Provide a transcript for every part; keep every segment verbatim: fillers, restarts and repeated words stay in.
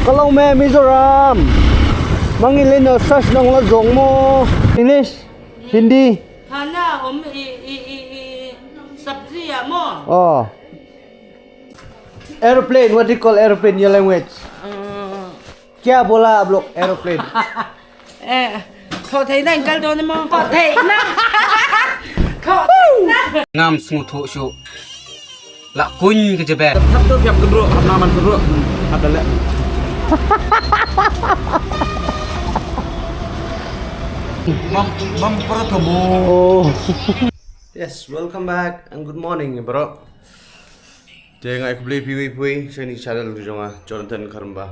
Ka long me Mizoram. Mangi leno sas nong la zong mo. English, Hindi. खाना हम ये ये ये ये सब्जी या मो. Oh. Aeroplane, what do you call aeroplane in your language? क्या बोला आप लोग aeroplane? Eh, kho thei nang kal don mo. Kho thei nang. Kho thei nang. Ngam sngu tho shu. La kuñ ka jebe. Thap tu piap kedruk, hap naman kedruk. Hap dalek. Bam, bam pertemu. Oh. Yes, welcome back and good morning, bro. Te nga ai khublei phi wei phi wei sha kane ka channel ka jong nga, Jonathan Kharumba.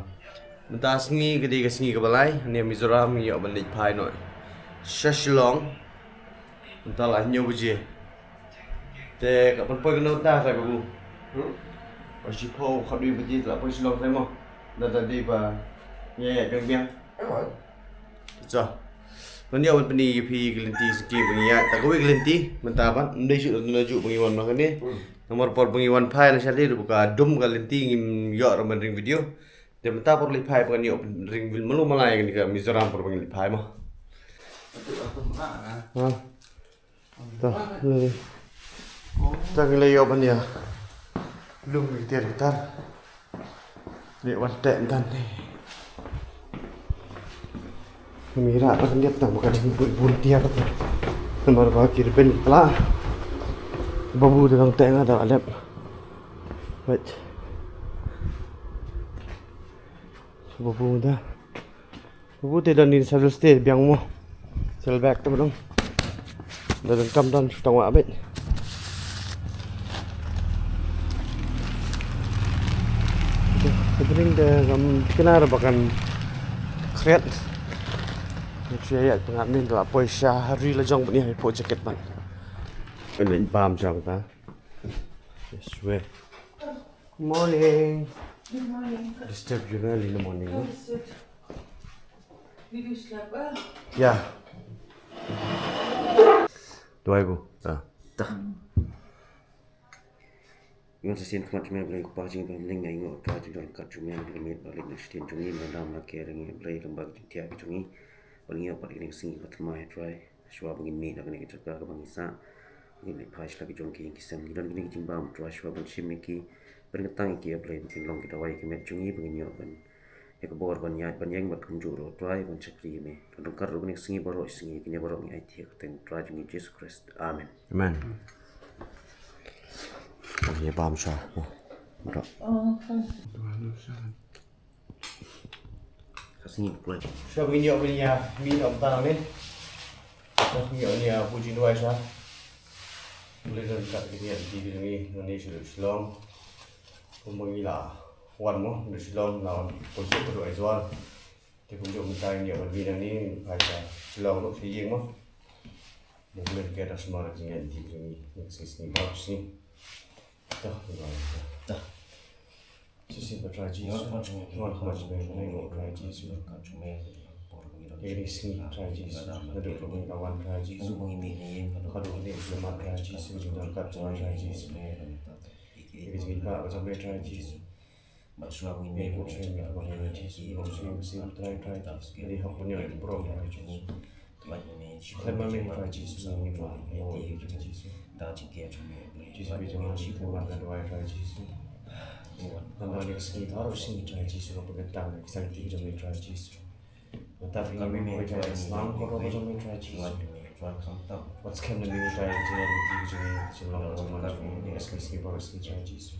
Mynta sngi ka dei ka sngi kaba lai, hangne Mizoram ngi ïoh ban leit phai noh sha Shillong. Mynta la hynñiew baje. Te ka pynpoi kano mynta sa babu? Hmm? Ba shiphew khatwei baje la poi Shillong sa mo. Da da dei ba ngi ïa biang biang. Sa. Ngan ïa wan pyni ïa phi ka lynti sngewbha ba ngi ïa. Ta kawei ka lynti mynta ban ym dei shuh na juh ba ngi wan ma kane. Hmm. Namar por ba ngi wan phai na shatei ruh ka dum ka lynti ngim ïoh ruh ban ring video. Te mynta por leit phai ba ngan ïoh ring malu malai kane ka Mizoram por ba ngi leit phai mo. Ha. Ta, le. Ta ngi la ïoh ban ïa lum ki tiar ki tar. Leh wan teh yntan ne. Mira ba kan diap tang ba kan bun bun tiar ta. Namar ba ki rben ki pla. Babu da dang teh nga da lep. Wait. Babu da. Babu te don ni saddle stay biang mo. Saddle bag te ba dang. Da dang kam don shu tang wah bit. Te bring de gam kena ba kan kriat. Ni chu ya pengap ni la poi sha hari la jong bani hai po jacket ban. Bam jong ta. Yes we. Morning. Good morning. Disturb you early in the morning, no? Did you sleep well? Yeah. Do I go? Ah. Ta. Ngan sa sien khmat jong me Blei Kpa jong ngi ba mleng ngai ngo Trai jong ngi kat jong me ngi met ba lek na shtien jong ngi na dam na ker ngi Blei lem ba jingtiak jong ngi. Ba ngi ïoh pat kine ki sngi ba thymmai Trai. Shuwa ba ngin mih na kane ka jaka kaba ngi sah. Ngin leit phai sha la ki jong ki ïing ki sem. Ngi don kine ki jingbam Trai shuwa ban shim ïa ki. Ban kyntang ïa ki ïa Blei ba kin long ki dawai ki met jong ngi ba ngin ïoh ban ïa ka bor ban ïaid ban ïeng bad kumjuh ruh Trai ban shakri ïa me. Don ryngkat ruh kane ka sngi baroh sngi kine baroh ngi aiti ha ka kyrteng Trai jong ngi Jisu Khrist. Amen. Amen. Ngi bam sha. Baroh. Ka sngi Blei. Sha ba ngin ïoh ban ïa mih noh mynta ne. Sha ba ngin ïoh ban ïa poi jingduwai sha. Blei don kat ka jingïaid lynti ka jong ngi nangne sha Shillong. Kumba ngi la wan mo na Shillong la wan poi suk ka duwai Aizawl. Te kumjuh mynta ngin ïoh ban mih nangne phai sha Shillong ruh sha ïing mo. Ngi kmen ke da sma na jingïaid lynti ka jong ngi na ka sngi sngi baroh sngi. Dah, dah. Dah. Shisien ba Trai Jisu. Ngan khmat jong me. Ngan khmat jong me. Ngan khmat jong me. Trai Jisu. Ïa kane ka sngi Trai Jisu. Naduh ba ngi la wan Trai Jisu. Haduh kane ka snem Trai Jisu. Jingdon kat jong me Trai Jisu. Ïa ka jingïeit ba jong me Trai Jisu. Ba shuwa ba ngin mih, ba ngin mih, ba ngin mih, Trai, Trai Jisu. Ïa ka hok ban ïoh ïa ka burom Trai Jisu. Khlem ma me Trai Jisu, ngim lah ïa Trai Jisu. Jisu ba jong ngi, shi khmat na duwai Trai Jisu. Namar ïa ka sngi baroh sngi Trai Jisu, ba pynkyntang ïa ka sangti jong me Trai Jisu. Mynta ba ngim mih, Trai, snam ko ba jong me Trai Jisu. Wat skhem na me Trai, jingïaid lynti jong ngi, jingïaid lynti jong ngi, ïa ka sngi baroh sngi Trai Jisu.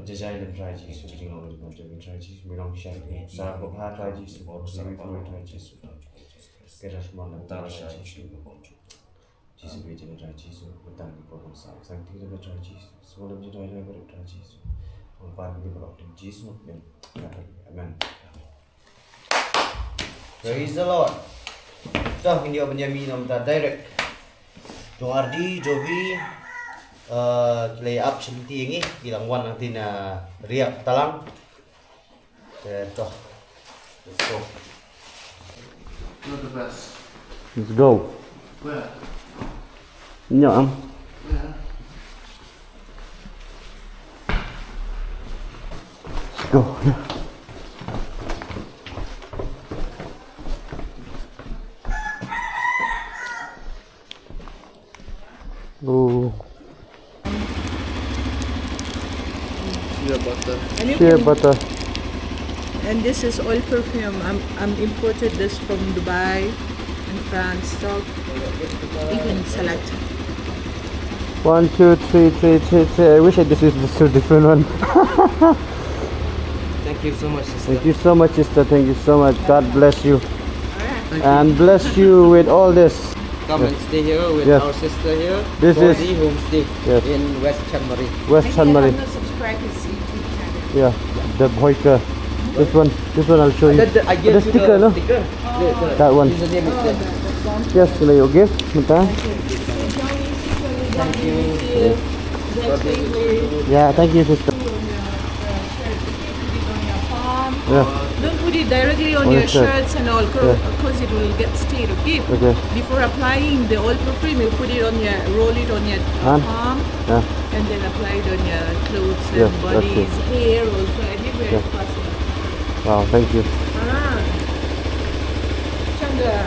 Jai jai lem Trai Jisu, jingïaid lynti jong me Trai Jisu, me long sha sa ko bha Trai Jisu, sa ko bha Trai Jisu. Ke da sma na ta Trai Jisu. Jisu be jingïaid Trai Jisu, mynta ngi ko sa, sa ti da Trai Jisu, sngewlem jingïaid Trai Jisu. Ong pan ngi baroh Trai Jisu, amen. Amen. Praise the Lord. Te ngin ïoh ban ïa mih noh mynta direct. Jong Ardi, Jovi, eh, ki la ïa ap sha lynti ïa ngi, ki dang wan hangtei na Riak Talang. Te to. Let's go. You're the best. Let's go. Where? Nyo am. Where? Let's go. Yeah. And you Shea can butter. And this is oil perfume. I'm, I'm imported this from Dubai and France. So you can select. One, two, three, three, three, three. I wish I, this is, this is a different one. Thank you so much, sister. Thank you so much, sister. Thank you so much. God bless you. Alright. And bless you with all this. Come and stay here with Yes. our sister here. This is Cozy Homestay Yes. in West Chanmari. West Chanmari. Subscribe his YouTube channel. Yeah, the Boyka. This one, this one I'll show you. That, that, I gave The you sticker, the no? sticker. The, the That one. username is there. Yes, sila yung gift. Mata. Thank you. Yeah, thank you, sister. Yeah. Don't put it directly on your shirts and all, because it will get stained, okay? Okay. Before applying the oil perfume, you put it on your, roll it on your palm, and then apply it on your clothes and bodies, hair also, anywhere it's possible. Wow, thank you. Ah. Changa.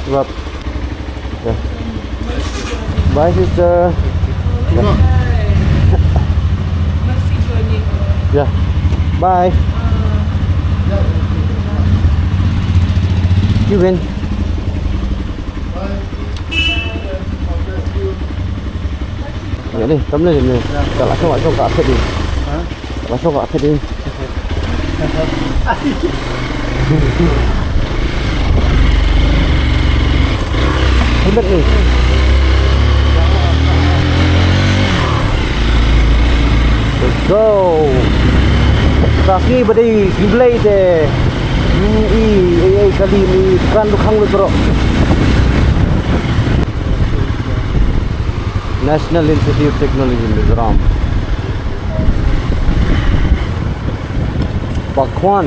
Rap. Yeah. Bye, sister. Yeah. Yeah. Bye. You win. Ïa ni, kam ni ni. Ka la shong, la shong ka phet ni. Ha? La shong ka phet ni. Phet ni. Let's go. Sa sngi ba dei sngi Blei te. Ngi i, i, i kali ngi kan du khang lu tro. National Institute of Technology Mizoram. Bakhuan.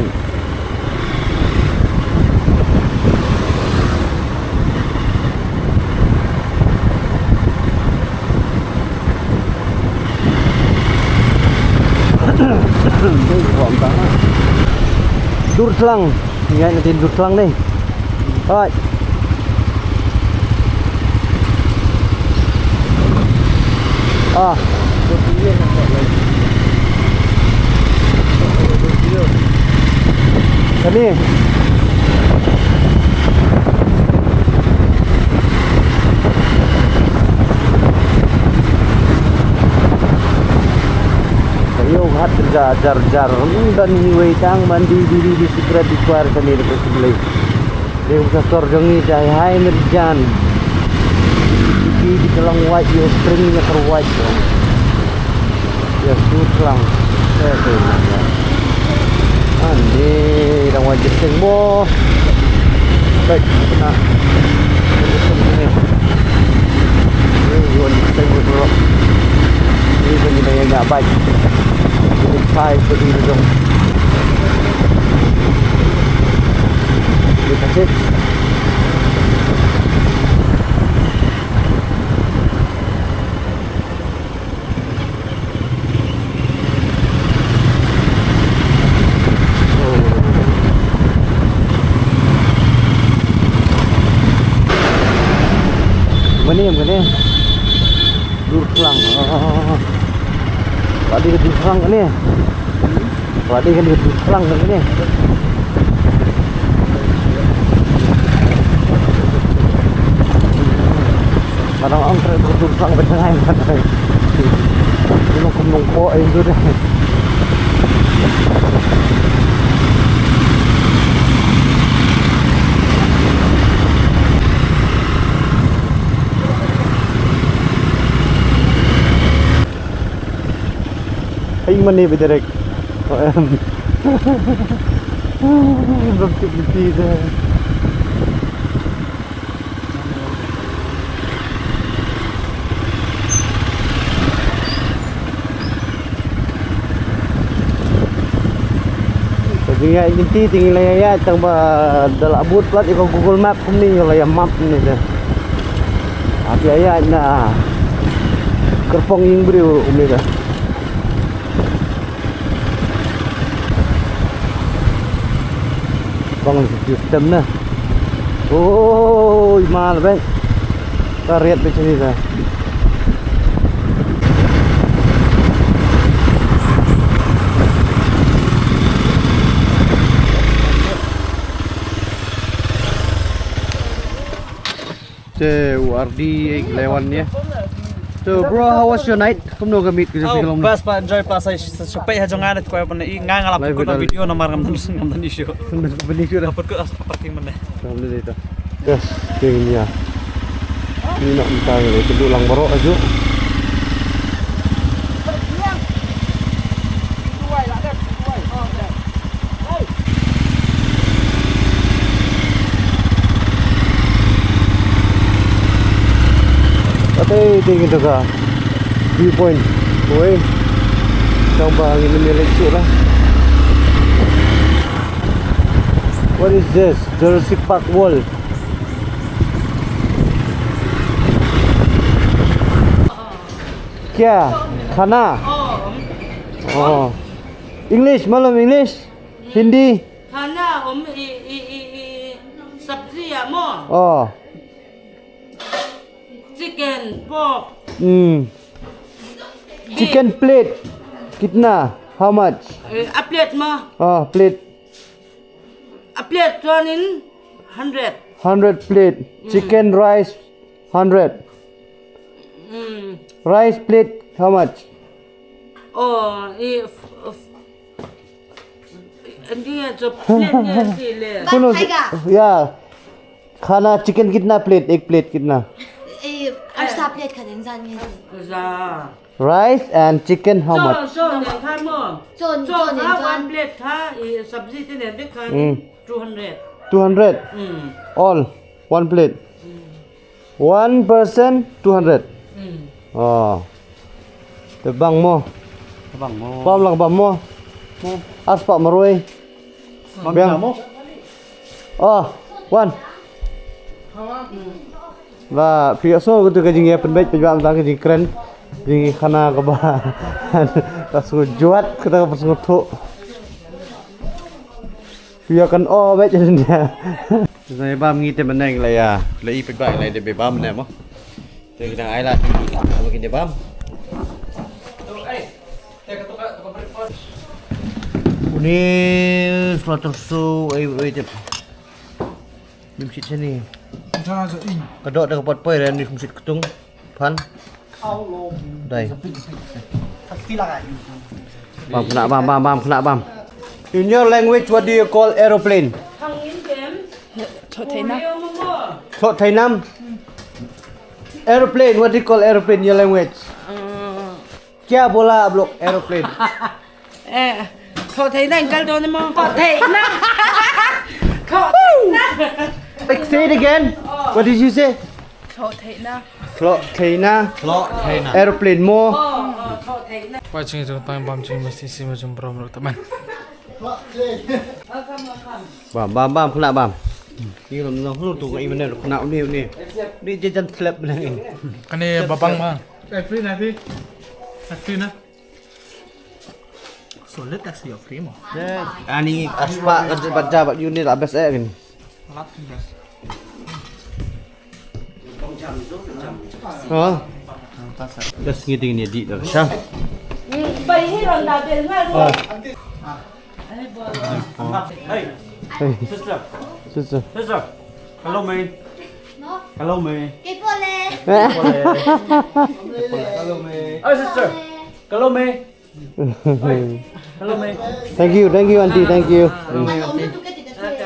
Durtlang. Ïa, na tin Durtlang ni. Hai. Ah. Kani. Ayo, hat jar jar jar. Ym don iwei tang ban di di di di secret di kwar kani da ka Blei. Dei ka sor jong ngi jai hai myrjan. Ki di ka long wait ïa u spring ïa ka wait. Ïa sut lang. Ïa sut lang. Ani dang wait jingïaseng mo. Baik, kena. Jingïaseng ni. Ni yuan jingïaseng mo bro. Ni kan ni dang ïa baik. Ni kai ke di dong. Ni kasih. Mane, mane. Durkhlang. Oh. Tadi ke Durkhlang kane. Tadi kan Durkhlang kane. Kadang ang kre Durkhlang ba jangai kan. Nung kum nung ko ai dur. Ai mane ba direct. Bam tik ti da. Te ngi ïaid lynti te ngi la ïaid tang ba da la bud palat ïa ka Google Map kumne ngi la ïa map ne te. Hap ïaid na kyrpong ïing briew kumne te. Pang system na. Oi, mal bek. Ka riat bek sini dah. Te u Ardi ek lewan ya. So bro, how was your night? Kumno ka miet ka jong phi ka long? Bas pa, enjoy pa, sa sa pei ha jong nga ne, ko pa ne i nga nga la put ko video namar ngam ngam ngam issue. Ngam issue dah. Put ko as parking mane. Alhamdulillah. Yes, ting ya. Ni nak minta ni tu lang baroh aja. Ate, ate kita ka viewpoint. Oi. Tang ba ngin ym leit shuh lah. What is this? Jurassic Park World. Kya? Khana? Oh. English, malum English? Hindi? खाना, हम, ये, ये, ये, ये सब्जी है, मो। Oh. Chicken, pork. Hmm. Chicken plate. Kitna? How much? Eh, a plate mo? Oh, plate. A plate, one in hundred. Hundred plate. Mm. Chicken, rice, hundred. Mm. Rice plate, how much? Oh, if, if, and the answer, plate, yeah, yeah. Kuno, yeah. खाना chicken कितना plate? एक plate कितना? ए, अर्सा प्लेट खाने जाने दे। Za. Rice and chicken, how much? Cho, cho ne kha mo. Cho, cho ne kha, one plate kha, i sabzi te ne de kha. Hmm. Two hundred. Two hundred? Hmm. All, one plate. Hmm. One person, two hundred. Hmm. Oh. Te bang mo. Bang mo. Bam lang bam mo. Mo. Ar spah marwei. Bam mo. Oh, one. Ba, phi ïohsngew katu ka jingïapynbeit, phi ba mynta ka jingkren. Jingïakhana kaba ka sngewjuat, kata ka sngewthuh. Phi ïa kan o beit ïa. Sa ïa bam ngi te mynne la ïa. La i phi ba la ïa dei bam ne mo. Te ki dang ai la. Ki dei bam. Uni slaughter so ai ai te. Nim sit sini. Ka dok da ka pot poi ren nim sit ketung. Pan. Dai. Bam kena bam bam bam kena bam. In your language, what do you call aeroplane? Thot thainam. Aeroplane, what do you call aeroplane in your language? Kya bola aap log aeroplane? Eh, thot thainam kal don mo. Thot thainam. Thot thainam. Like, say it again. What did you say? Thot thainam. Thot thainam. Thot thainam. Aeroplane mo. Oh, oh, thot thainam. Watching jong tang bam jing mesti si ma jong brom ruk teman. Bam, bam, bam, kena bam. Ni long long lu tu ngai mana kena uni uni. Ni jajan slap mana ni. Kane babang ma. Eh, free nanti. Eh, free na. Solid as your free mo. Ani aspa ka baja ba uni la best eh ni. Lat best. Ha? Dah sengit dengan dia dik dah. Sah. Hey, sister. Sister. Sister. Hello, me. Hello, me. Hello, me. Oh, sister. Hello, me. Hello, mate. Thank you, thank you, auntie, thank you. Hello, mate.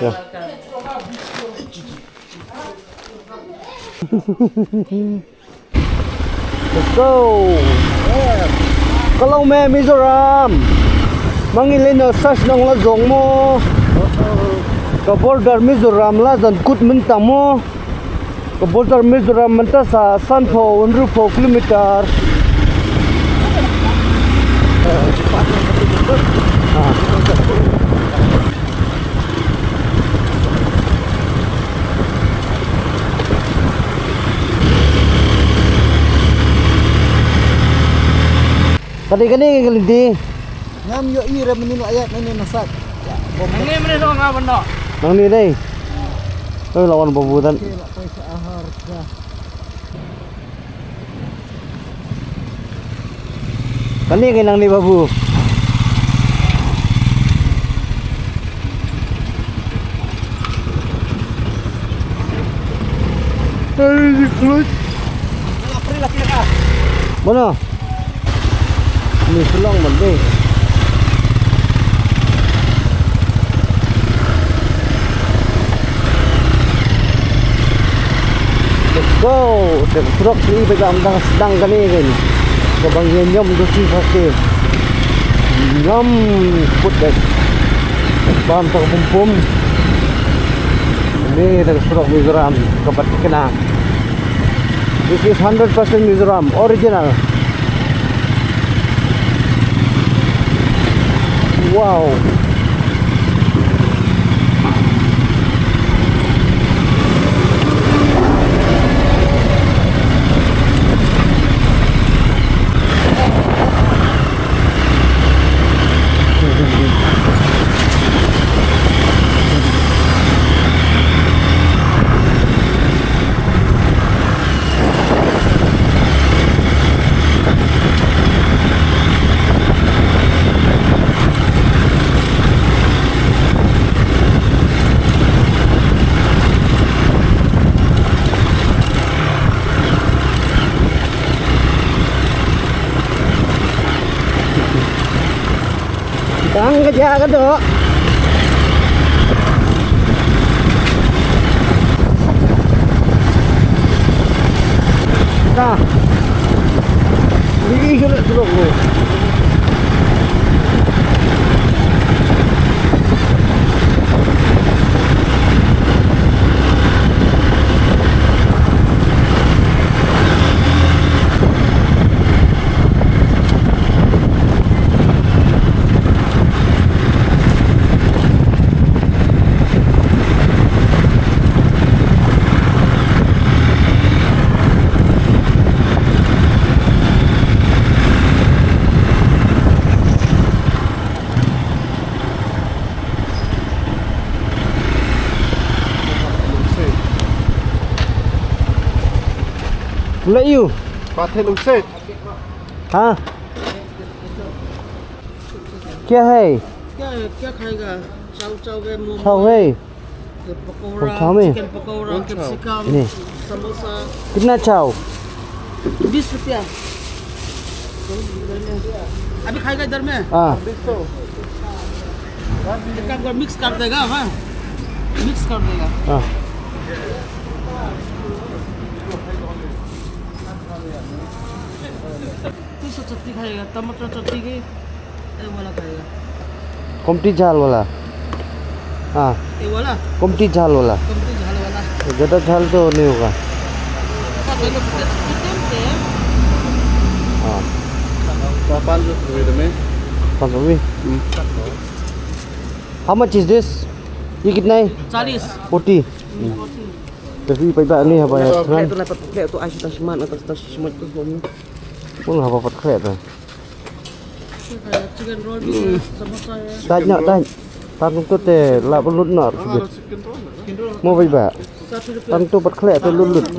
Yeah. Let's go. Ka long me Mizoram. Mangi leno sas nong la zong mo. Ka border Mizoram la zan kut mentang mo. Ka border Mizoram mynta sa sanphew hynriewphew kilometer. Kane kane ka lynti. Ngam ïohi re mynnin la ïaid nangne na sat. Nangne mynnin dong nga ban noh. Nangne dei. Oi, lawan babu tan. Kane ka nang ni babu. Ai, di klut. Mana? Ni Shillong mah ni. Let's go. Te surok ni ba jam dang sdang kane kan. Ka bang ïa ñiom dosi sate. Ñiom put deh. Bam tak pum pum. Ni te surok Mizoram ka bat kena. This is hundred percent Mizoram, original. Wow. Tang ka ja ka dok. Ta. Ni ka dok. Let you. Pathet lungset. हाँ? क्या है? क्या है? क्या खाएगा? चाव, चाव है, मोमो चाव है। है, पकौड़ा, चाव में? चिकन पकौड़ा, कौन चाव? कैप्सिकम, नहीं। समोसा। कितना चाव? बीस रुपया। अभी खाएगा इधर में? हाँ। एक काम कर, मिक्स कर देगा, हाँ? मिक्स कर देगा। हाँ। कौन सा चटनी खाएगा? टमाटर चटनी के, ये वाला खाएगा। कमती झाल वाला। हाँ। ये वाला? कमती झाल वाला। कमती झाल वाला। ज्यादा झाल तो नहीं होगा। हाँ, पहले कितने, कितने रुपए है? हाँ। पाँच सौ रुपये में। पाँच सौ रुपये? हम्म। How much is this? ये कितना है? चालीस। Forty। हम्म। Tapi paidbah ni haba ïa thngan. Khleh tu lah, pat khleh tu, ai shi ta shi mat, ta shi mat tu. Ung haba pat khleh tu. Chicken roll भी है, समोसा है। Tait noh, tait. Tang tu te la lut noh. Mo paidbah. Tang tu pat khleh tu lut lut.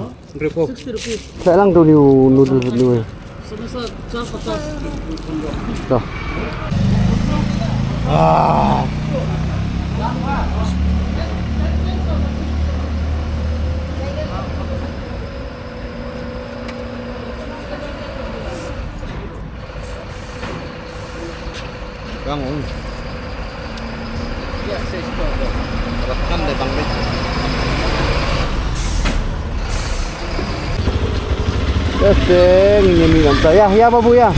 Sixty rupees. Khleh lang tu ni u noodle ni. समोसा चार पचास। Dah. Ah. Bang, um. Kan dei bang dei. Te ngin ïa mih mynta ïa, ïa babu ïa.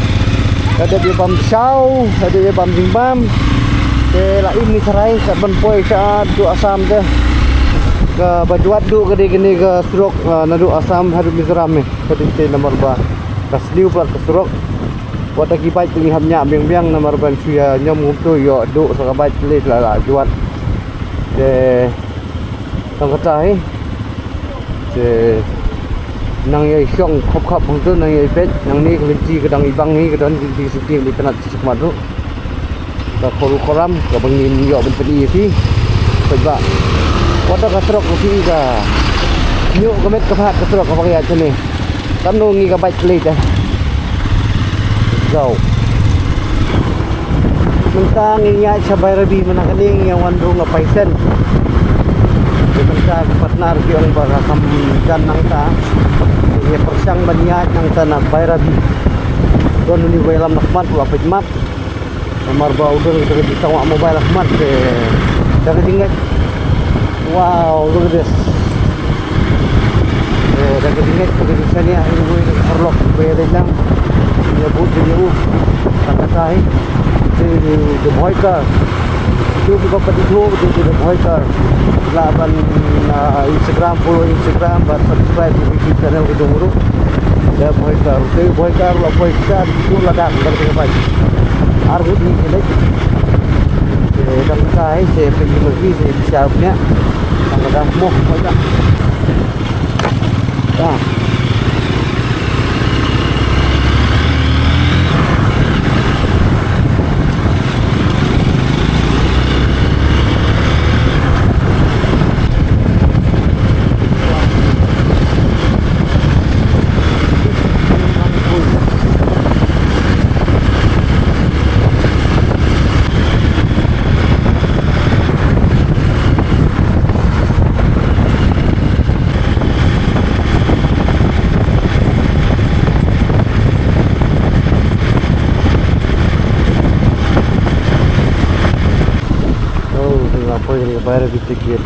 Ka dei ïa bam shaw, ka dei ïa bam jingbam. Te la im ni tharai, ka ban poi shaduh Assam te. Kaba jwat duh ka dei kane ka surok, ah, naduh Assam haduh Mizoram ne. Ka dei te namar ba ka sniew palat ka surok. Wat la ki bike te ngi hap ñiah biang biang namar ban shu ïa ñiom kumto ïoh duh sa ka bike te lei la la jwat. Te tang kata hi. Te nang ïa shong khop khop hangto, nang ïa peit, nangne ka lynti ka dang ibang hi, ka don lynti siti ka dei tnat shi khmat ruh. Ka khoro khoram kaba ngin ïoh ban pyni ïa phi. Paidbah. Wat ka truck ka phi ka. Nyu ka met ka phat ka truck ka ba ka ïa chane. Kam no ngi ka bike lei te. Go. Mynta ngi ïa sha Bairabi mynta kane ngi ïa wan rung ka paisen. Mynta ka partner ki ong ba ka kam jan nangta. Ngi ïa pyrshang ban ïa nangta na Bairabi. Don ni wei lam nak mat la peit map. Namar ba u don ka jingtangwa mobile khmat te da ka jingngeit. Wow, look at this. Eh, da ka jingngeit, da ka jingshaniah, in wei da ka paralok, wei da jam. Ïa bud da ïa u. Tang kata hi. The, the, the Bhoykar. Ïa ki ba pynithuh, the, the, the Bhoykar. Lah ban, ah, Instagram, follow Instagram, ban subscribe ïa ka YouTube channel ka jong u ruh. The Bhoykar, the Bhoykar, la Bhoykar, tu la dak, dak, dak, dak. Ar ngut hi ki leit. Te dang sa hi, se pynjulor hi, se pynshai bniah. Dang ka dang moh, Bhoykar. Ah. Oh, ngi la poi, ngi la poi, ngi la poi.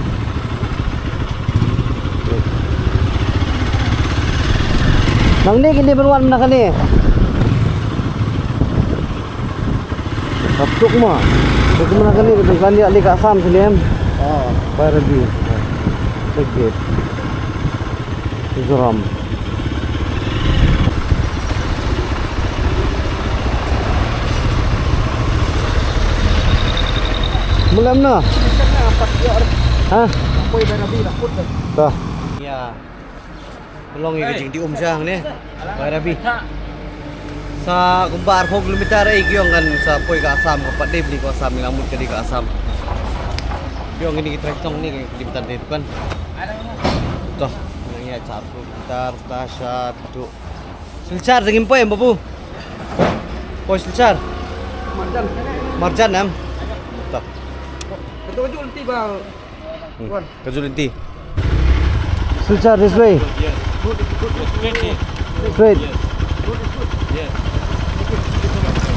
Nangne kine ban wan na kane. Hap suk ma. Suk ma kane, ka dei ka Assam sini em. Ah, Bairabi. Check it. Mizoram. Mula mana? Ha? Dah. Ya. Long ïa ka jingdih um sha hangne. Bairabi. Sa kumba arphew kilometer ei ki ong kan sa poi ka Assam, ka pat dei bli ka Assam, ngi la mut ka dei ka Assam. Ki ong kine ki trai tong ne ki lim tan dei tu kan. Toh, nang ïa sa arphew kilometer, ta sha tu. Silchar dei ngim poi em babu. Poi Silchar. Marjan. Marjan em. Toh. Betul betul nanti bang. Hmm. Wan. Ka Julinti. Silchar this way. Straight.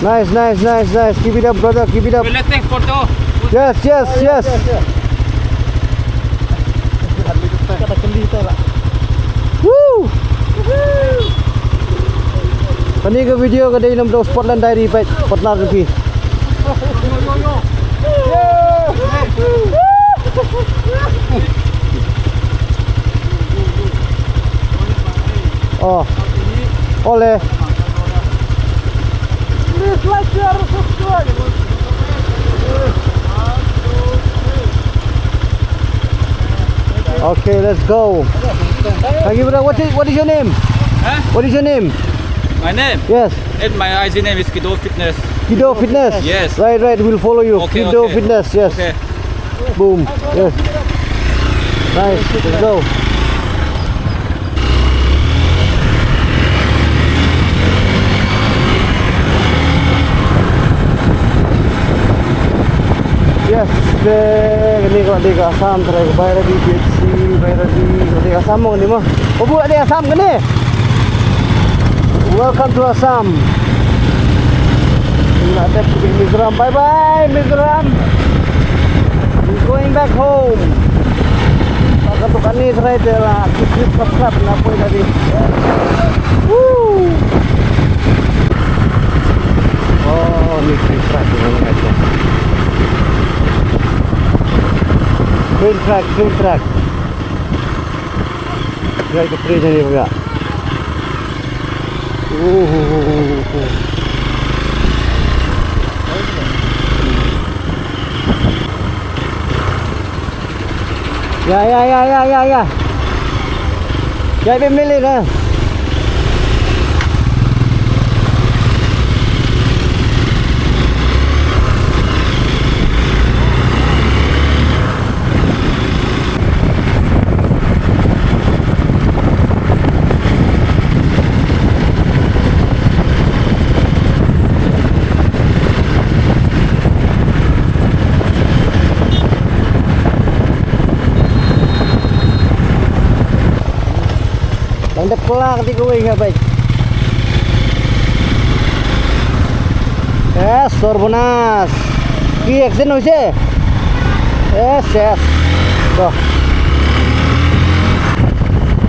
Nice, nice, nice, nice. Keep it up, brother. Keep it up. We're letting photo. Yes, yes, yes. Woo! Kane ka video ka dei na Spotland Diary peit, partner ka phi. Oh. Ole. Please like, share, subscribe. Okay, let's go. Thank you, brother. What is, what is your name? Huh? What is your name? My name? Yes. And my I G name is Kido Fitness. Kido Fitness? Yes. Right, right. We'll follow you. Okay, Kido okay. Fitness, yes. Okay. Boom. Yes. Nice. Let's go. Yes, te kane ka dei ka Assam, trai ka Bairabi, B H C, Bairabi, ka dei ka Assam mo kane mo. Babu, ka dei Assam kane. Welcome to Assam. Nga dep ki Mizoram. Bye bye Mizoram. We're going back home. Ka tu kane trai te la kit kit kap kap na poi tadi. Woo. Oh, ni train track ni, ni aja. Train track, train track. Track ke train ni, bang. Uh, uh, uh, uh, uh. Ya, ya, ya, ya, ya, ya. Ya, bim lili na. Plak di kawei ka bike. Yes, sorbonas. Ki accident hoise. Yes, yes. Go.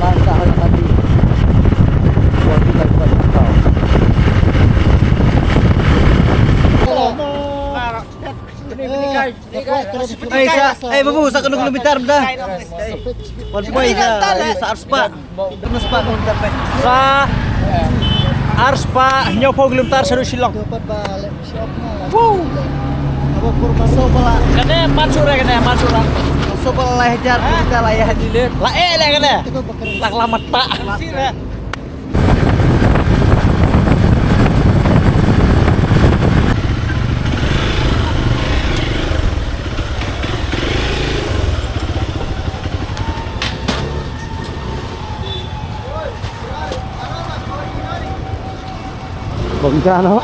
Bang ka hal tadi. Buat kita buat kau. Ini, ini, guys. Ai, sa, ai, babu, sa kano kilometer mynta? Wan poi sa, sa arspah. Kano spah kilometer, pai? Sa arspah hynñiewphew kilometer shaduh Shillong. Woo! Kane Mansura, kane Mansura. Lai hajar kilometer, lai hajar. La eh, la kane. La, la mata. Bom jano.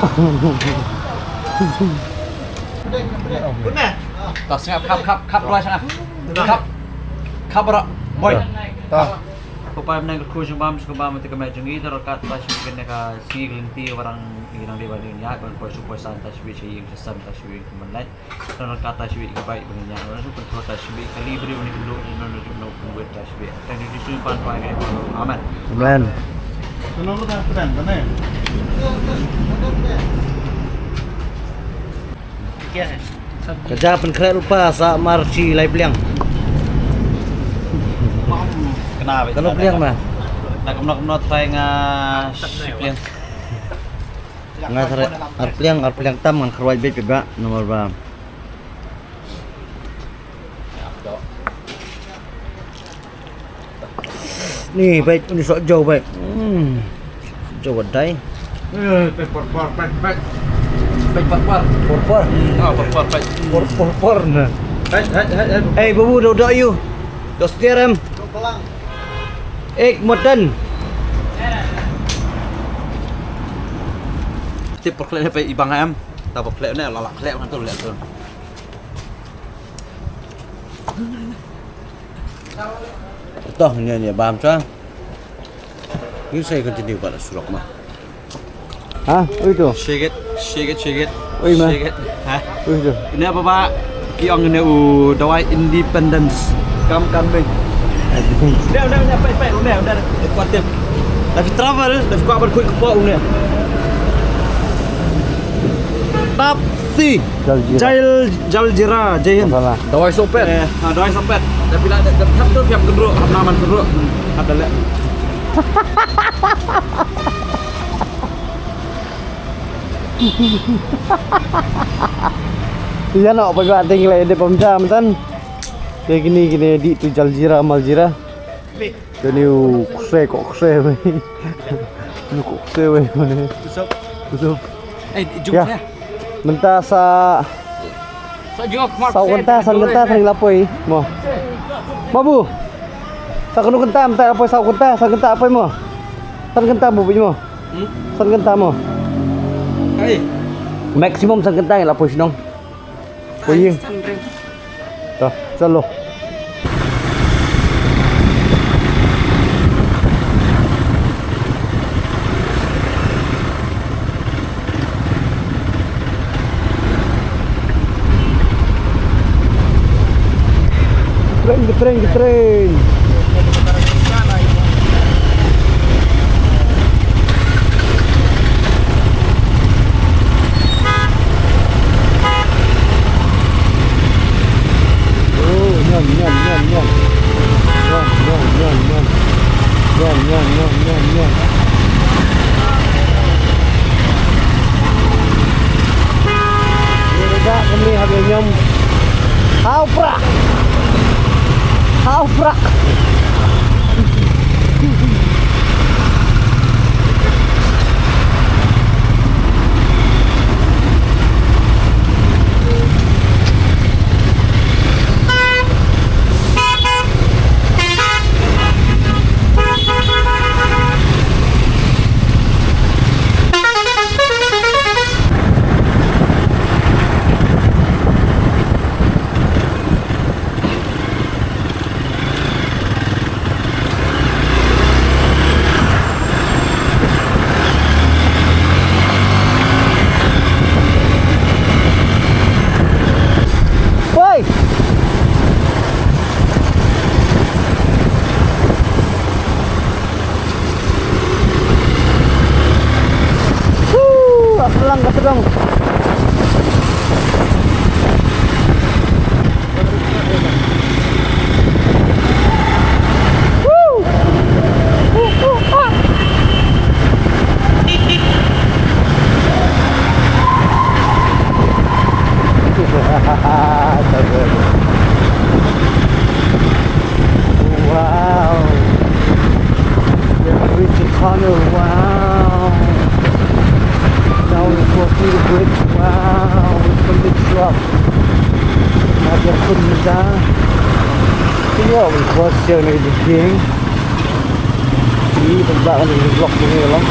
Ta sngap, khap, khap, khap, dua sngap. Khap. Khap, bro. Boy. Ta. Ko pa, mynta ka khuid jong bam, sngap bam, mynta ka met jong ngi, tang ka ta shu kane ka sngi ka lynti, warang ngi nang dei ban ïa, ban poi shu poi san, ta shu ïa, sha ïing sha sem, ta shu ïa, mynta. Nang ka ta shu ïa ka bai ban ïa, nang shu pynthor ta shu ïa, ka li briew ni kynduh, nang shu nang pynwit ta shu ïa. Tang ni shu pan pa ngi. Amen. Amen. Ka ja pynkhreh lypa sa mar shi lai pliang. Kano pliang ma? Na kumno kumno try nga shi pliang. Nga try ar pliang, ar pliang tam ngan kyrwai beit beit ba namar ba. Ni, beit, ni sok jaw, beit. Hmm. Jaw dai. Eh, beit por por, beit, beit. Beit por por. Por por. Hmm, ah, por por, beit. Por por por na. Beit, beit, beit, beit. Eh, babu, dok dok ïu. Dok setia em. Ek mutton. Tip por khleh beit i bang em. Ta por khleh ne la la khleh ngan tu leh tu. Toh, ni, ni, bam sa. Ni sa continue ba la surok ma. Ha? Oi tu. Shake it, shake it, shake it. Oi ma. Shake it. Ha? Oi tu. Ini apa, Pak? Ki ong ini u dawai independence. Kam kan beng. Udah, udah, udah, pai, pai, udah, udah. Kuat dia. Dah travel, dah kuat berkuit kepok udah. Tap si. Jal Jira. Jal, Jal Jira, Jai Hind. Masalah. Dawai sopet. Eh, ha, dawai sopet. Tapi lah, dah, dah, dah, tu siap kedruk, hap naman kedruk. Hmm, hap dah lek. Ïa noh, pynban ding lei dei pom jam tan. Ïa kine, kine dei tu Jal Jira, Mal Jira. Kane u kse ko kse wei. U ko kse wei mane. Kusup. Kusup. Eh, jom ya. Mynta sa. Sa jom, sa kynta, sa kynta, sa la poi mo. Mo bu. Sa kano kynta, mynta la poi sa kynta, sa kynta poi mo. Sa kynta bu mo. Hmm? Sa kynta mo. Ai. Maximum sa kynta la poi shnong. Poi. Ai, san ring. Dah, salo. Getreng, getreng, getreng. Oh, nyam, nyam, nyam, nyam. Nyam, nyam, nyam, nyam. Nyam, nyam, nyam, nyam, nyam. Ni dah kami habis nyam. Hau prak. Hau prak. Wow. Now we go through the bridge. Wow, it's a big truck. Now they're putting it down. Yeah, we cross here and everything. Ni pynbha ka ni, block ni lang.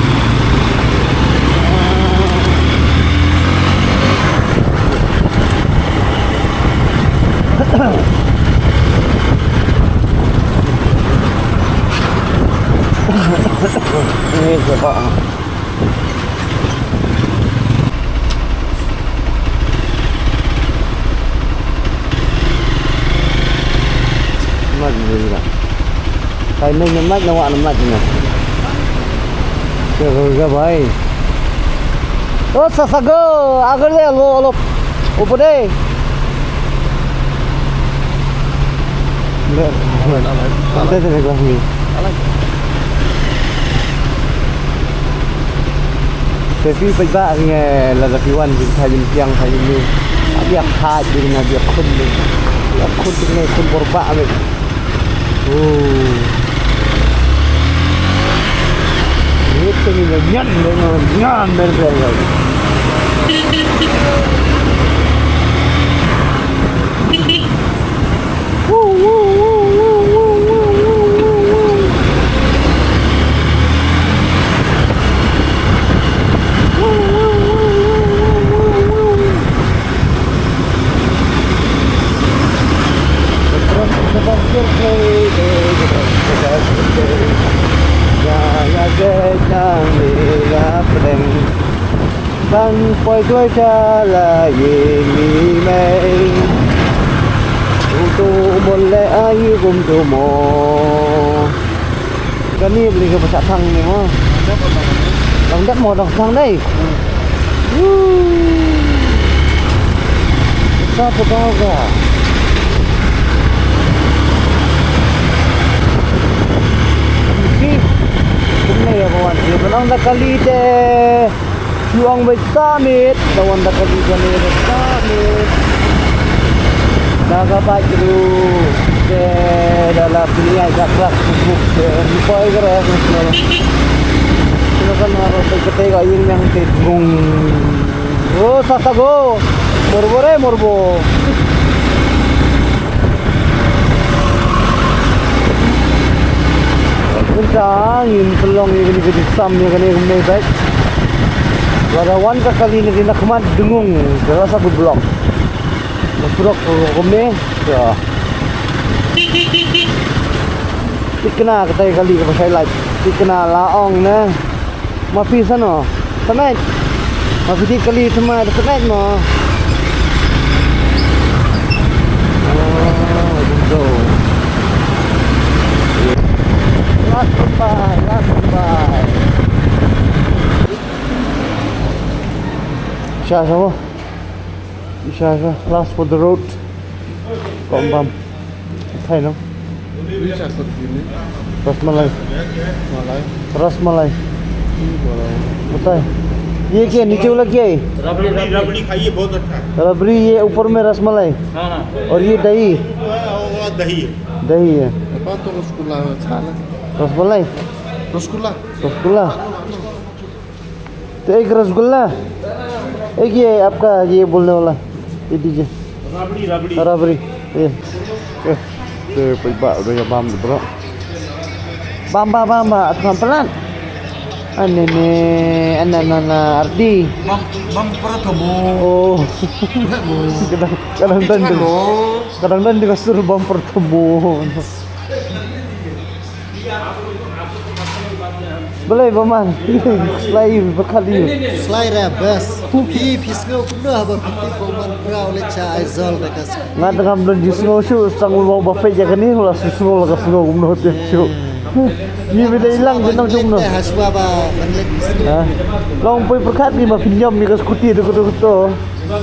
Ni sebab. Mat ni lah. Kai main ni mat, na wak na mat ni. Ke ke bai. Oh, sasa go, agar dia lo lo. Upo deh. Amen, amen. Ada ada kelas ni. Te phi peit ba ngi la da phi wan jingkhah jingpiang ha ïing. Ïa khah jing na ïa khun jing. Ïa khun jing ne khun bor ba me. Oh. Ni te ni nyan nyan nyan nyan. Ban poi duwai sha la ïing i mei. Kumto mo leh ai kumto mo. Kane bli ka ba shah thang ne mo. Dang dep mo dang thang dei. Woo. Sa pyndaw ka. Kumne ïa ba wan ïa ba nang da kali te. Shu ong beit sa miet, da wan da kali kane da sa miet. Da ka bike ruh te da la pynïaid da krak buk te. Ni poi ka rest national. Kino kan harus kete ka ïing yang te bung. Oh, sa sa go. Morbo re, morbo. Mynta ngin pynlong ïa kane ka jingïasam ïa kane kumne bad lada wan ka kali na dei na khmat dngung, te la sa bud block. Na surok kumne. Ya. Thikna katai kali kaba shai lait. Thikna la ong ne. Ma phi sano? Tonight. Ma phi dei kali tonight, tonight mo. Oh, window. Last goodbye, last goodbye. Sha, sha mo. Isha, isha, last for the road. Kom bam. Thai no? Isha kot ini. Rasmalai. Malai. Rasmalai. Ini bola. बताए। ये क्या है? नीचे वाला क्या है? रबड़ी, रबड़ी खाइए, बहुत अच्छा है। रबड़ी, ये ऊपर में रसमलाई। हाँ, हाँ। और ये दही। वो, वो दही है। दही है। Apa tuh रसगुल्ला? Salah. रसमलाई? रसगुल्ला। रसगुल्ला। तो एक रसगुल्ला, एक ये आपका ये बोलने वाला, ये दीजिए। राबड़ी, राबड़ी। राबड़ी, ये। ये, ये, कोई बा-, उधर ये बाम, bro। Bam, bam, bam, bam, at man pelan. Ane ne, ana, na, na, ardi. Bam, bam pertemu. Oh. Pertemu. Kadang, kadang dan Pertemu. Kadang dan dia suruh bam pertemu. Balei ba man? Slai ba kali. Slai ra bas. Phi phi sngew kumno haba phi tip ba man praw leit sha Aizawl da ka. Nga tang ngam don jingsngew shuh, tang u long ba peit ïa kane u la sngew la ka sngew kumno te shuh. Ngi ba dei lang jin nang shuh kumno. Te ha shuwa ba ban leit. Ha? Long poi pyrkhat ngi ba phin ïam ïa ka scooty te ko to ko to.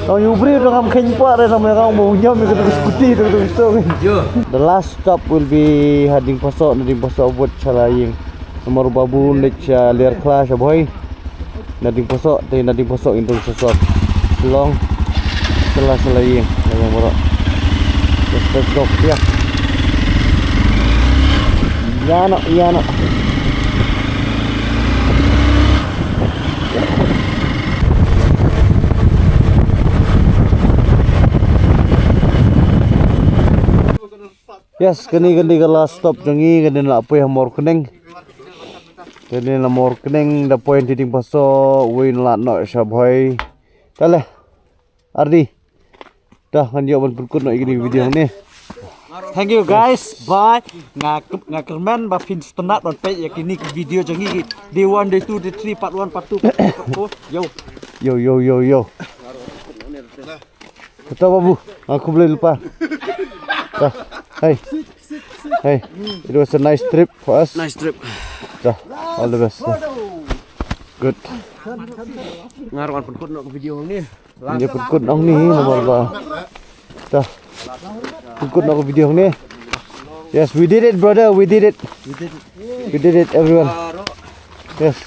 Long ïa u briew to ngam kheiñ pah re, long ïa ka ong ba u ïam ïa ka to ka scooty te ko to ko to. The last stop will be ha Diengphasok, na Diengphasok bud sha la ïing. Namar u babu un leit sha Liarkhla sha Bhoi. Na Diengphasok, te na Diengphasok ngin don sha sor. Shillong. Sha la, sha la ïing. La ïing baroh. Let's, let's go. Ïa. Ïa no, ïa no. Yes, kane kane ka last stop jong ngi, kane la poi ha Mawryngkneng. Kane la Mawryngkneng, da poi ha Diengphasa, wei na la noh sha Bhoi. Tale. Ardi. Dah ngan ïoh ban pynkut noh ïa kine ki video hangne. Thank you guys. Bye. Nga nga kyrmen ba phin sngewtynnat ban peit ïa kine ki video jong ngi. Day one, day two, day three, part one, part two, part three, part four. Yo. Yo yo yo yo. Kata babu. Aku boleh lupa. Dah. Hey. Hey. It was a nice trip for us. Nice trip. Dah. All the best. Good. Nga ruh ngan pynkut noh ka video hangne. Ngan ïa pynkut noh hangne namar ba. Dah. Pynkut noh ka video hangne. Yes, we did it, brother. We did it. We did it, everyone. Yes.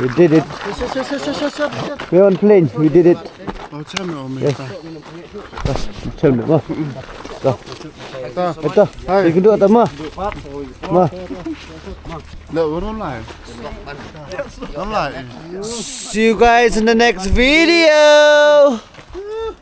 We did it. We on plane. We did it. Yes. Dah. Tell me. Dah. Dah. Dah. Hi. You can do it, Ma. Ma. No, we're online. Online. See you guys in the next video.